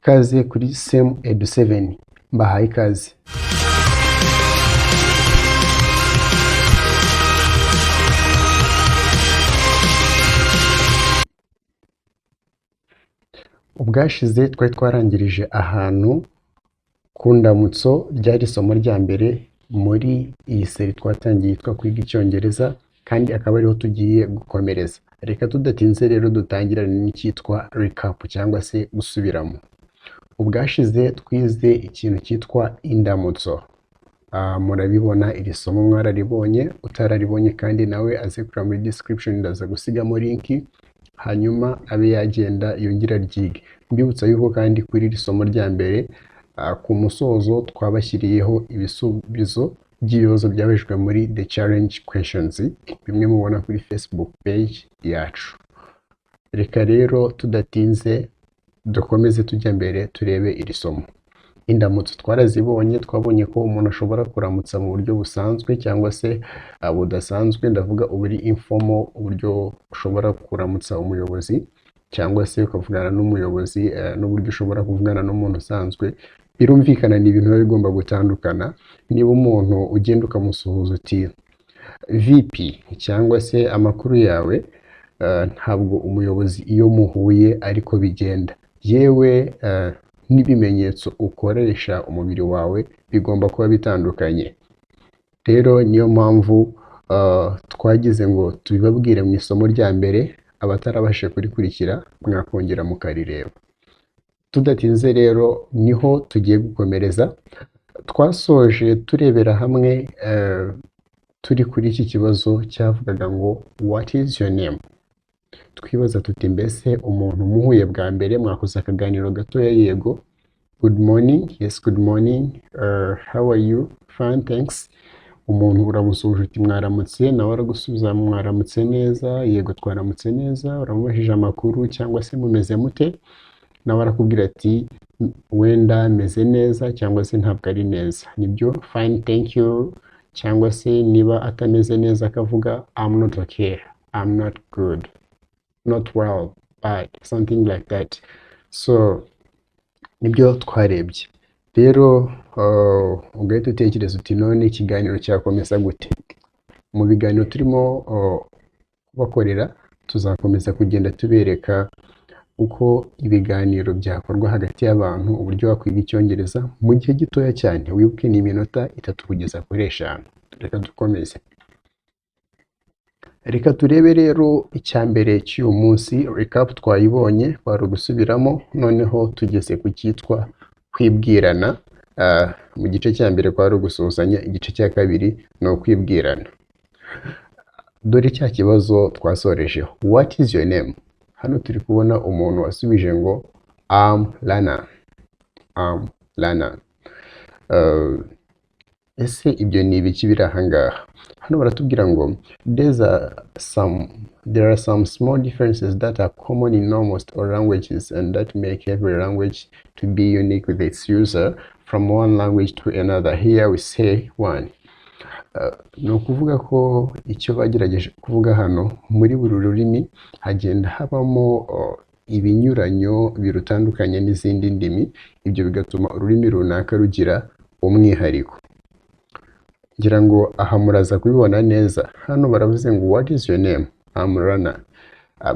Ikaze kuri Same Edu 7, mbahaye ikaze. Ubwashize twari twarangirije ahantu ku ndamutso, ryari isomo rya mbere muri iyi seri twatangiye yitwa kwiga icyongereza, kandi akaba ariho tugiye gukomereza. Reka tudatinze rero dutangirane n'icyitwa recap cyangwa se gusubiramo. Ubwashize twize ikintu cyitwa indamutso. Murabibona iri somo mwararibonye, utararibonye kandi nawe aze kureba muri description, ndaza gusigamo link, hanyuma abe yagenda yongera aryige. Mbibutsa yuko kandi kuri iri somo rya mbere, ku musozo twabashyiriyeho ibisubizo by'ibibazo byabajijwe muri the challenge questions, bimwe mubona kuri Facebook page yacu. Reka rero tudatinze dukomeze tujya mbere turebe iri somo. Indamutso twarazibonye, twabonye ko umuntu ashobora kuramutsa mu buryo busanzwe cyangwa se budasanzwe, ndavuga uburi informal, uburyo ushobora kuramutsa umuyobozi cyangwa se ukavugana n'umuyobozi, n'uburyo ushobora kuvugana n'umuntu usanzwe. Birumvikana ni ibintu biba bigomba gutandukana. Niba umuntu ugenda ukamusuhuza uti "Vipi" cyangwa se "Amakuru yawe", ntabwo umuyobozi iyo muhuye ariko bigenda. Yewe n'ibimenyetso ukoresha umubiri wawe bigomba kuba bitandukanye. Rero niyo mpamvu twagize ngo tubibabwire mu isomo rya mbere, abatarabashije kurikurikira mwakongera mukarireba. Tudatinze rero niho tugiye gukomereza. Twasoje turebera hamwe, turi kuri iki kibazo cyavugaga ngo "What is your name?" Twibaza tuti: mbese umuntu muhuye bwa mbere, mwakoze akaganiro gatoya, yego, "Good morning", "Yes, good morning", "How are you?" "Fine, thanks." Umuntu uramusuhuje uti "Mwaramutse", nawe aragusubiza "Mwaramutse neza", "Yego, twaramutse neza." Uramubajije amakuru cyangwa se mumeze mute, nawe arakubwira ati wenda meze neza cyangwa se ntabwo ari neza, nibyo "Fine, thank you", cyangwa se niba atameze neza akavuga "I'm not okay", "I'm not good", "not well", "bad", something like that. So nibyo twarebye rero. Ugahita utekereza uti: none ikiganiro cyakomeza gute? Mu biganiro turimo kubakorera tuzakomeza kugenda tubereka uko ibiganiro byakorwa hagati y'abantu, uburyo wakwiga icyongereza mu gihe gitoya cyane. Wibuke ni iminota 3 kugeza kuri 5. Reka dukomeze. Reka turebe rero icya mbere cy'uyu munsi. Recap twayibonye, kwari ugusubiramo, noneho tugeze ku cyitwa kwibwirana. Mu gice cya mbere kwari ugusuhuzanya, igice cya kabiri ni ukwibwirana. Dore cya kibazo twasorejeho: "What is your name?" Hano turi kubona umuntu wasubije ngo "I'm Lana", "I'm Lana". Ese ibyo ni ibiki biri aha ngaha? Hano baratubwira ngo there are some small differences that are common in almost all languages and that make every language to be unique with its user from one language to another. Here we say one. Ni ukuvuga ko icyo bagerageje kuvuga hano, muri buri rurimi hagenda habamo ibinyuranyo birutandukanye n'izindi ndimi, ibyo bigatuma ururimi runaka rugira umwihariko. Ngira ngo aha muraza kubibona neza. Hano baravuze ngo "What is your name?" "I'm Rana."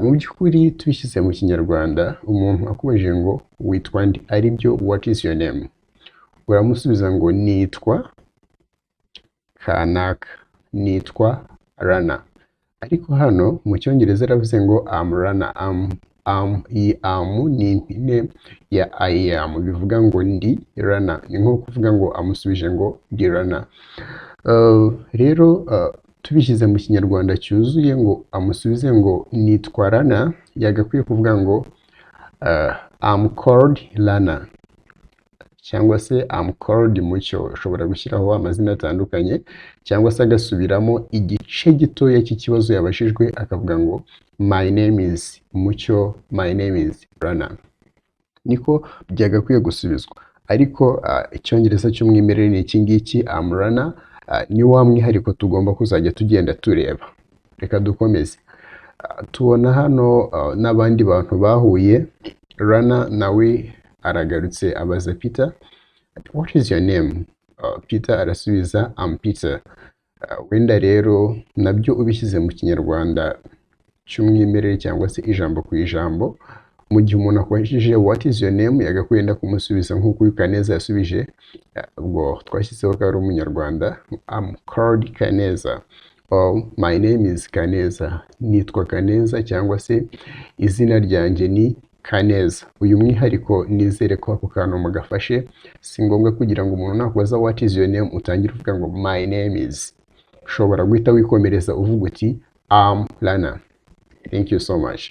Mu by'ukuri tubishyize mu kinyarwanda, umuntu akubajije ngo "Witwa nde?", ari byo "What is your name?", uramusubiza ngo "Nitwa kanaka, nitwa Rana." Ariko hano mu cyongereza aravuze ngo "I'm Rana". Am, am, iyi am ni impine ya I am, bivuga ngo ndi Rana. Ni nko kuvuga ngo amusubije ngo "Ndi Rana". Rero tubishyize mu kinyarwanda cyuzuye, ngo amusubize ngo "Nitwa Rana", yagakwiye kuvuga ngo "I'm called Rana" cyangwa se "I'm called Mucyo". Ushobora gushyiraho amazina atandukanye, cyangwa se agasubiramo igice gitoya cy'ikibazo yabajijwe, akavuga ngo "My name is Mucyo", "My name is Rana". Niko byagakwiye gusubizwa. Ariko icyongereza cy'umwimerere ni iki ngiki: "I'm Rana". Ni wa mwihariko tugomba kuzajya tugenda tureba. Reka dukomeze. Tubona hano n'abandi bantu bahuye. Rana nawe Aragarutse abaza Peter: "What is your name?" Peter arasubiza: "I'm Peter." Wenda rero nabyo ubishyize mu Kinyarwanda cy'umwimerere cyangwa se ijambo ku ijambo, mu gihe umuntu akubajije "What is your name?", yagakwiye wenda kumusubiza nk'uko uyu Kaneza yasubije. Ubwo twashyizeho ko ari Umunyarwanda: "I'm called Kaneza" or "My name is Kaneza", nitwa Kaneza cyangwa se izina ryanjye ni Kaneza. Uyu mwihariko nizere ko ako kantu mugafashe. Si ngombwa kugira ngo umuntu nakubaza "What is your name?" utangire uvuga ngo "My name is". Ushobora guhita wikomereza uvuga uti "I'm Lana". Thank you so much.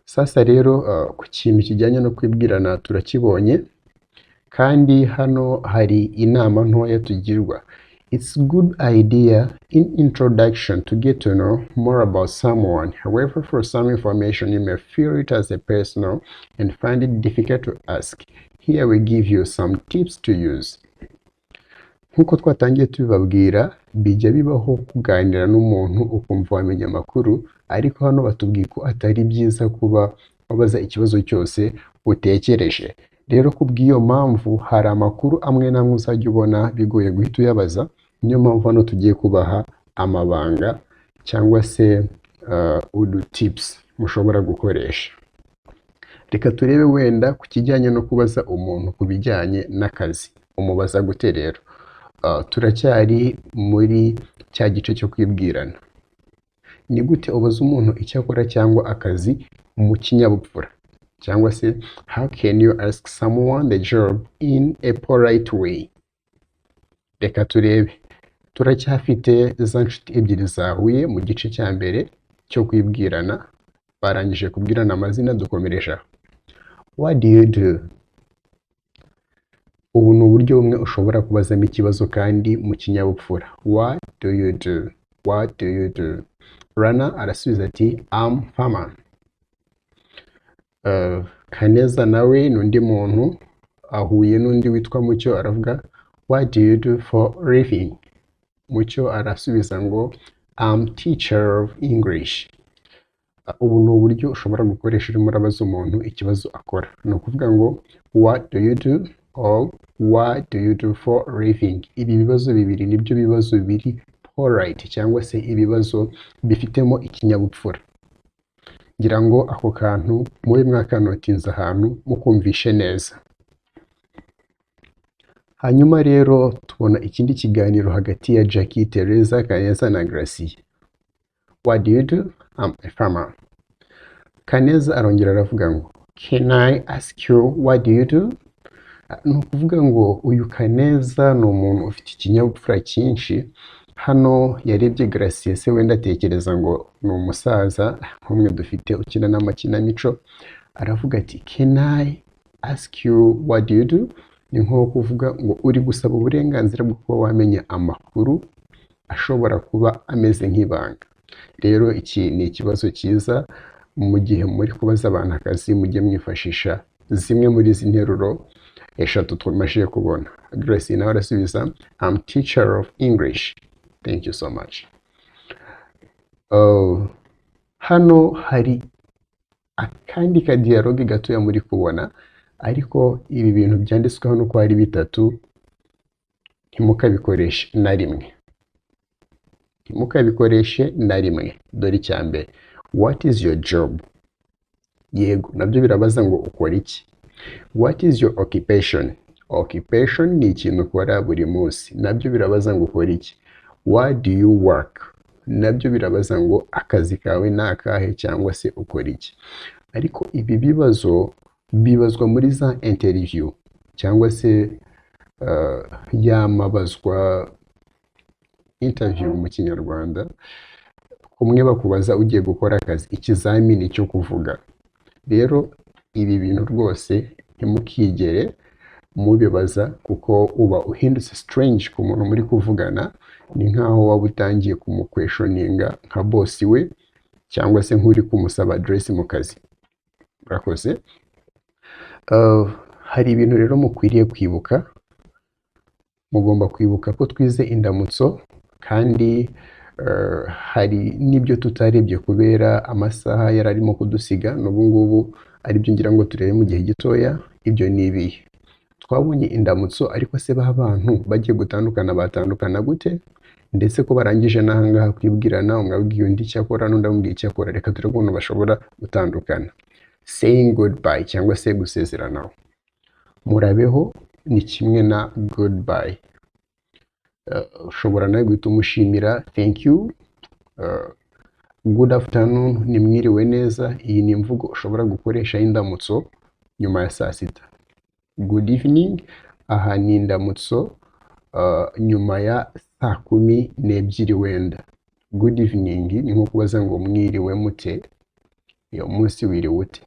Sasa rero ku kintu kijyanye no kwibwirana turakibonye, kandi hano hari inama ntoya tugirwa. It's good idea in introduction to get to know more about someone. However, for some information you may feel it as a personal and find it difficult to ask. Here we give you some tips to use. Nk'uko twatangiye tubibabwira, bijya bibaho kuganira n'umuntu ukumva wamenya amakuru, ariko hano batubwiye ko atari byiza kuba wabaza ikibazo cyose utekereje. Rero ku bw'iyo mpamvu hari amakuru amwe n'amwe uzajya ubona bigoye guhita uyabaza. Niyo mpamvu hano tugiye kubaha amabanga cyangwa se udu tips mushobora gukoresha. Reka turebe wenda ku kijyanye no kubaza umuntu ku bijyanye n'akazi. Umubaza gute rero? Turacyari muri cya gice cyo kwibwirana. Ni gute ubaza umuntu icyo akora cyangwa akazi mu kinyabupfura? Cyangwa se how can you ask someone the job in a polite way? Reka turebe. Turacyafite za nshuti ebyiri zahuye mu gice cya mbere cyo kwibwirana, barangije kubwirana amazina, dukomereje aho. "What do you do?" Ubu ni uburyo bumwe ushobora kubazamo ikibazo kandi mu kinyabupfura. What do you do? What do you do? Rana arasubiza ati: "I'm farmer." Kaneza nawe ni undi muntu ahuye n'undi witwa Mucyo, aravuga: "What do you do for living?" Mucyo arasubiza ngo: "I'm teacher of English." Ubu ni uburyo ushobora gukoresha urimo urabaza umuntu ikibazo akora. Ni ukuvuga ngo "What do you do?" or "What do you do for living?" Ibi bibazo bibiri nibyo bibazo biri polite cyangwa se ibibazo bifitemo ikinyabupfura. Ngira ngo ako kantu mube mwakanotinze ahantu mukumvishe neza. Hanyuma rero tubona ikindi kiganiro hagati ya Jackie, Teresa, Kaneza na Gracie. "What do you do?" "I'm a farmer." Kaneza arongera aravuga ngo: "Can I ask you what do you do?" Ni ukuvuga ngo uyu Kaneza ni umuntu ufite ikinyabupfura cyinshi. Hano yarebye Gracie se wenda atekereza ngo ni umusaza nk'umwe dufite ukina n'amakinamico, aravuga ati: "Can I ask you what do you do?" Ni nko kuvuga ngo uri gusaba uburenganzira bwo kuba wamenya amakuru ashobora kuba ameze nk'ibanga. Rero iki ni ikibazo cyiza mu gihe muri kubaza abantu akazi, mujye mwifashisha zimwe muri izi nteruro eshatu tumajije kubona. Grace nawe arasubiza: "I'm teacher of English." Thank you so much. Hano hari akandi ka dialogue gatoya muri kubona, ariko ibi bintu byanditsweho nuko ari bitatu, ntimukabikoreshe na rimwe, ntimukabikoreshe na rimwe. Dore icya mbere: "What is your job?" Yego, nabyo birabaza ngo ukora iki. "What is your occupation?" Occupation ni ikintu ukora buri munsi, nabyo birabaza ngo ukora iki. "What do you work?" Nabyo birabaza ngo akazi kawe ni akahe cyangwa se ukora iki. Ariko ibi bibazo bibazwa muri za interview cyangwa se yamabazwa, interview mu Kinyarwanda, kumwe bakubaza ugiye gukora akazi, ikizamini cyo kuvuga. Rero ibi bintu rwose ntimukigere mubibaza, kuko uba uhindutse strange ku muntu muri kuvugana. Ni nkaho waba utangiye kumuquestioninga nka boss we cyangwa se nk'uri kumusaba address mu kazi. Murakoze. Hari ibintu rero mukwiriye kwibuka. Mugomba kwibuka ko twize indamutso, kandi hari n'ibyo tutarebye kubera amasaha yari arimo kudusiga. N'ubu ngubu Aribyo ngira ngo turebe mu gihe gitoya. Ibyo ni ibihe? Twabonye indamutso, ariko se ba bantu bagiye gutandukana batandukana gute? Ndetse ko barangije n'ahangaha kwibwirana, umwe abwiye undi icyo akora n'undi amubwiye icyo akora, reka turebe ukuntu bashobora gutandukana. Saying goodbye cyangwa se gusezeranaho. Murabeho ni kimwe na goodbye. Ushobora nawe guhita umushimira, thank you. Good afternoon ni mwiriwe neza. Iyi ni imvugo ushobora gukoresha y'indamutso nyuma ya saa sita. Good evening, aha ni indamutso nyuma ya saa 12 wenda. Good evening ni nko kubaza ngo mwiriwe mute, uyu munsi wiriwe ute?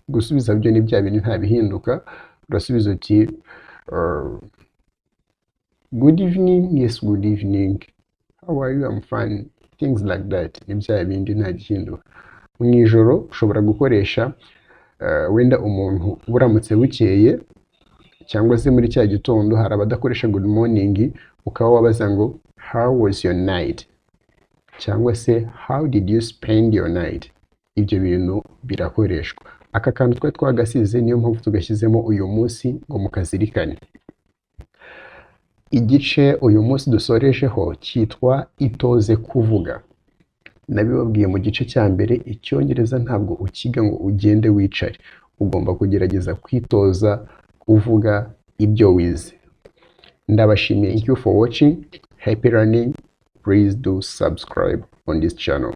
Gusubiza byo ni bya bintu nta bihinduka, urasubiza uti good evening, yes, good evening, how are you? I'm fine, things like that. Ni bya bindi, nta gihinduka. Mu ijoro ushobora gukoresha wenda umuntu buramutse bukeye cyangwa se muri cya gitondo, hari abadakoresha good morning, ukaba wabaza ngo how was your night cyangwa se how did you spend your night? Ibyo bintu birakoreshwa. Aka kantu twari twagasize, niyo mpamvu tugashyizemo uyu munsi ngo mukazirikane. Igice uyu munsi dusorejeho cyitwa itoze kuvuga. Nabibabwiye mu gice cya mbere, Icyongereza ntabwo ukiga ngo ugende wicare, ugomba kugerageza kwitoza kuvuga ibyo wize. Ndabashimiye. Thank you for watching. Happy learning. Please do subscribe on this channel.